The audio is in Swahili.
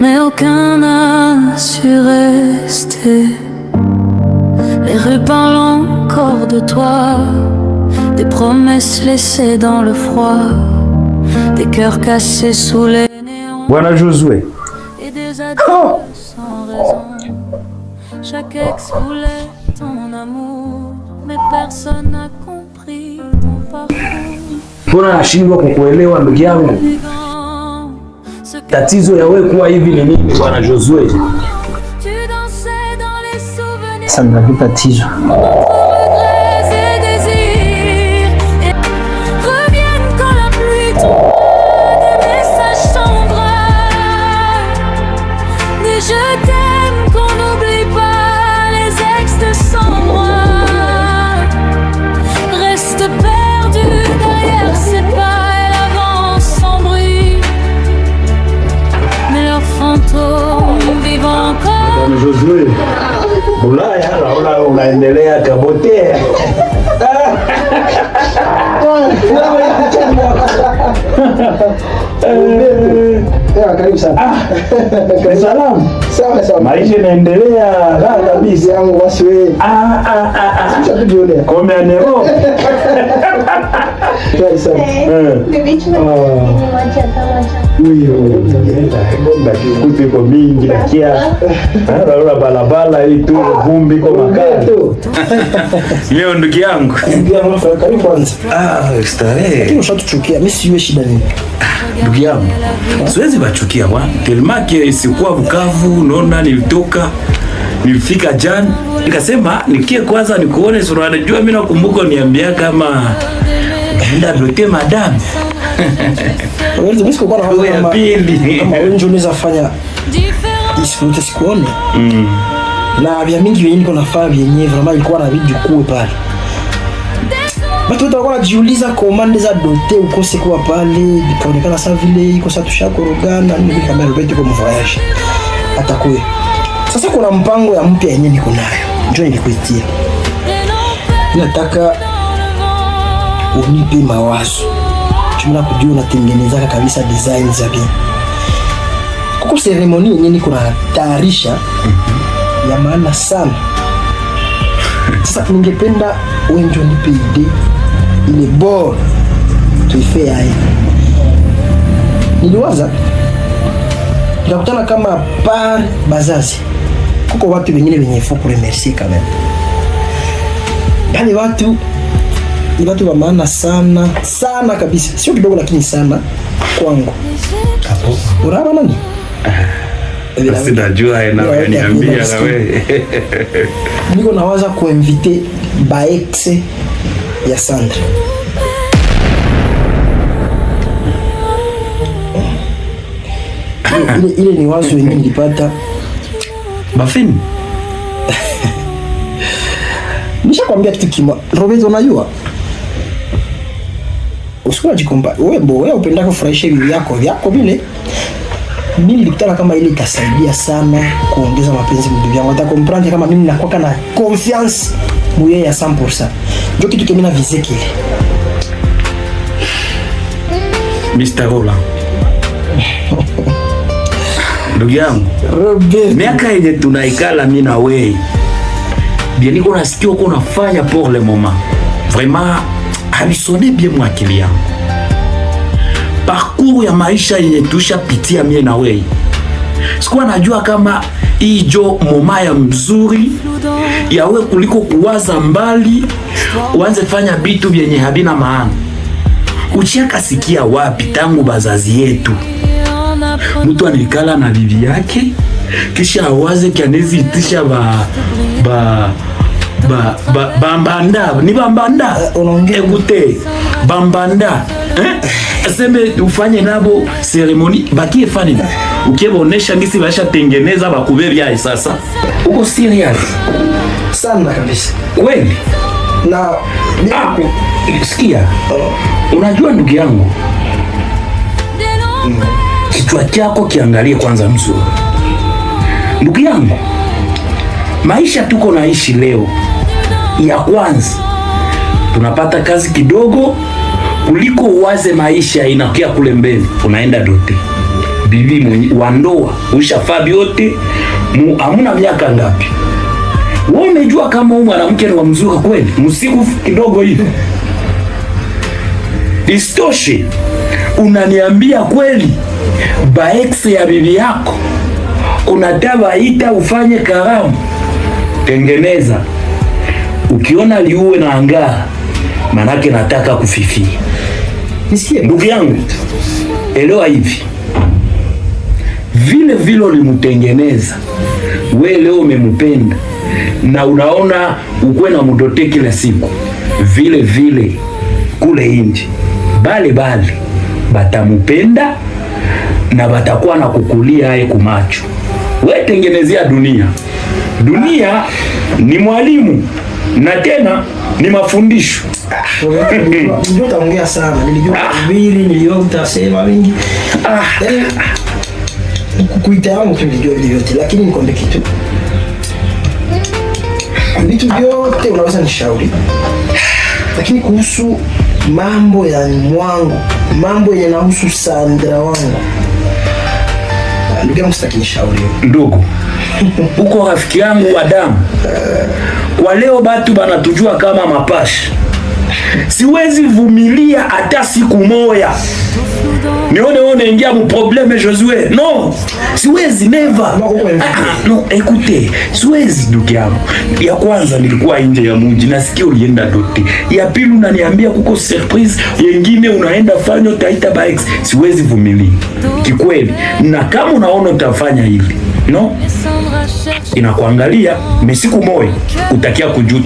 Mais aucun n'a su rester. Les rues parlent encore de toi, des promesses laissées dans le froid, des cœurs cassés sous les néons Bwana Josue. Et des adieux sans raison. Chaque ex voulait ton amour, mais personne n'a compris ton parcours. Mbona nashindwa kukuelewa, ndugu yangu? Ce que Tatizo ya wewe kuwa hivi ni nini, bwana Josue? Tu dansais dans les souvenirs. Sasa ndio tatizo. Regrets et désirs et reviennent quand la pluie tombe. Des messages tendres, des je t'aime qu'on n'oublie pas, les ex de cendres restent perdus derrière ses pas. Elle avance sans bruit, mais leurs fantômes vivent encore. Bwana Josue, Ulaya naona unaendelea kabotea. Karibu sana. Salamu. Sawa sawa. Maisha inaendelea raha kabisa. Yangu basi wewe. Ah, ah, ah, ah. Ushatujionea. Come anero. Karibu sana. Kutu iko mingi nakia. Naona barabara hii tu vumbi iko makali. Leo ndugu yangu. Karibu kwanza. Ah, starehe. Lakini ushatuchukia, mimi sijui shida nini. Ndugu yangu, siwezi bachukia bwana. Tellement que sikuwa Bukavu, naona nilitoka, nilifika jana, nikasema nikie kwanza nikuone sura. Najua mimi nakumbuka uniambia kama enda dote madame. Wewe mimi sikuwa na Wewe ya kama pili. Kama wewe ndio unaweza fanya isikute sikuone. Na vya mingi vyenye niko nafanya vyenye vraiment ilikuwa na bidi kuwe pale. Watu wote walikuwa wanajiuliza commande za dote ukose kuwa pale, ikaonekana sa vile iko sa tushakorogana, nini kama Roberto iko voyage. Atakuwe. Sasa kuna mpango ya mpya yenye niko nayo. Njoo nilikuitia. Nataka unipe mawazo. Jumla kujua unatengenezaka kabisa design za bien. Kuko cérémonie yenye niko na tayarisha ya maana sana. Sasa ningependa wewe ndio unipe idée ile bora tuife yaye. Niliwaza nikakutana kama par bazazi, kuko watu wengine wenye faut kuremercier quand même. Bale watu ni watu wa maana sana sana kabisa, sio kidogo, lakini sana kwangu. Unaona nani? Sinajua inaniambia na wewe. Niko nawaza kuinviter ba ex ya Sandra. Ile ni wazo yenyewe nilipata. Bafini. Nishakwambia kitu kimoja. Robert, unajua? Usikuwa jikomba. Wewe bo, wewe upenda kufurahisha bibi yako vyako vile. Mimi nilikutana kama ile itasaidia sana kuongeza mapenzi mbibi yangu. Ata comprendre kama mimi nakuwa na confiance muye ya 100%. Ndio kitu kemi na vise kile. Mr. Roland. Ndugu yangu, Robert. Miaka yenye tunaikala mimi na wewe, bien niko nasikia uko unafanya pour le moment. Vraiment habisone bien mwa akili yangu. Parcours ya maisha yenye tushapitia mie na wewe, sikuwa najua kama ijo moma ya mzuri yawe kuliko kuwaza mbali, uanze fanya bitu vyenye habina maana. Uchiaka sikia wapi tangu bazazi yetu mtu anikala na bibi yake kisha awaze kianezi itisha ba bambanda ni bambanda. Unaongea. Ekute bambanda, eh? Aseme ufanye nabo cérémonie bakie fani ukiebonesha ngisi basha tengeneza bakube bya sasa uko serious Sana kabisa. Kweli? Na Ah, sikia, unajua ndugu yangu, kichwa chako kiangalie kwanza mzuri. Ndugu yangu, maisha tuko naishi leo, ya kwanza tunapata kazi kidogo, Kuliko uwaze maisha inakia kule mbele, unaenda doter bibi mwenye wa ndoa, ushafaa vyote, hamuna miaka ngapi? Wewe umejua kama huyu mwanamke ni wa mzuri kweli, msiku kidogo hivi. Isitoshe, unaniambia kweli ba ex ya bibi yako unataka ita ufanye karamu, tengeneza. Ukiona liuwe na angaa, manake nataka kufifia. Nisikie. Ndugu yangu, elewa hivi, vile vile ulimutengeneza we, leo umemupenda na unaona ukwe na mudoter kila siku, vile vile kule inje bale bale batamupenda na batakuwa na kukulia aye kumacho. We tengenezea dunia. Dunia ni mwalimu na tena ni mafundisho. Nilijua utaongea sana, nilijua kuhubiri, nilijua utasema mingi. Yaani kuita yangu tu nilijua vile vyote, lakini nikwambie kitu. Vitu vyote unaweza nishauri, lakini kuhusu mambo ya mwangu, mambo yenye nahusu Sandra wangu, ndugu yangu, sitaki nishauri. Ndugu, uko rafiki yangu wa damu. Kwa leo batu banatujua kama mapashi. Siwezi vumilia hata siku moya nione wewe unaingia mu problème, Josue. Non, siwezi, never. Ah, non, écoutez, siwezi ndugu yangu. Ya kwanza nilikuwa nje ya mji, nasikia ulienda doter. Ya pili unaniambia kuko surprise yengine unaenda fanya utaita ba ex. Siwezi vumilia kikweli, na kama unaona utafanya hivi, no, inakuangalia mesiku moja utakia kujuta.